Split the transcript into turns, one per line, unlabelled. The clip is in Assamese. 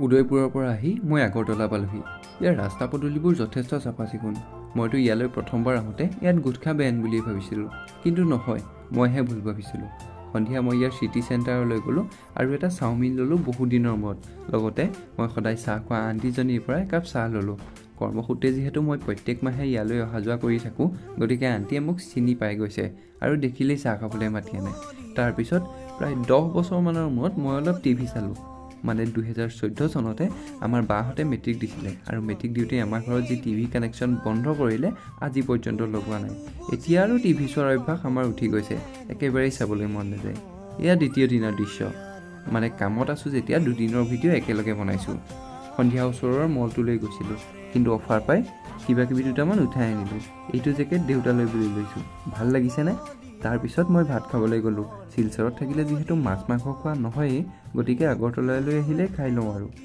উদয়পুৰৰ পৰা আহি মই আগৰতলা পালোহি। ইয়াৰ ৰাস্তা পদূলিবোৰ যথেষ্ট চাফা চিকুণ। মইতো ইয়ালৈ প্ৰথমবাৰ আহোঁতে ইয়াত গুটখা বেন বুলিয়েই ভাবিছিলোঁ, কিন্তু নহয়, মইহে ভুল ভাবিছিলোঁ। সন্ধিয়া মই ইয়াৰ চিটি চেণ্টাৰলৈ গ'লোঁ আৰু এটা চাওমিন ল'লোঁ বহুত দিনৰ মূৰত। লগতে মই সদায় চাহ খোৱা আণ্টিজনীৰ পৰা একাপ চাহ ল'লোঁ। কৰ্মসূত্ৰে যিহেতু মই প্ৰত্যেক মাহে ইয়ালৈ অহা যোৱা কৰি থাকোঁ, গতিকে আণ্টিয়ে মোক চিনি পাই গৈছে আৰু দেখিলেই চাহ খাবলৈ মাতি আনে। তাৰপিছত প্ৰায় 10 বছৰমানৰ মূৰত মই অলপ টিভি চালোঁ। মানে 2014 চনতে আমাৰ বাহঁতে মেট্ৰিক দিছিলে আৰু মেট্ৰিক দিওঁতেই আমাৰ ঘৰত যি টিভি কানেকশ্যন বন্ধ কৰিলে, আজি পৰ্যন্ত লগোৱা নাই। এতিয়া আৰু টিভি চোৱাৰ অভ্যাস আমাৰ উঠি গৈছে, একেবাৰেই চাবলৈ মন নাযায়। এয়া দ্বিতীয় দিনৰ দৃশ্য। মানে কামত আছোঁ যেতিয়া দুদিনৰ ভিডিঅ' একেলগে বনাইছোঁ। সন্ধিয়া ওচৰৰ মলটোলৈ গৈছিলোঁ, কিন্তু অফাৰ পাই কিবা কিবি দুটামান উঠাই আনিলোঁ। এইটো জেকেট দেউতালৈ বুলি লৈছোঁ, ভাল লাগিছেনে? তাৰপিছত মই ভাত খাবলৈ গ'লোঁ। শিলচৰত থাকিলে যিহেতু মাছ মাংস খোৱা নহয়েই, গতিকে আগৰতলালৈ আহিলে খাই লওঁ আৰু।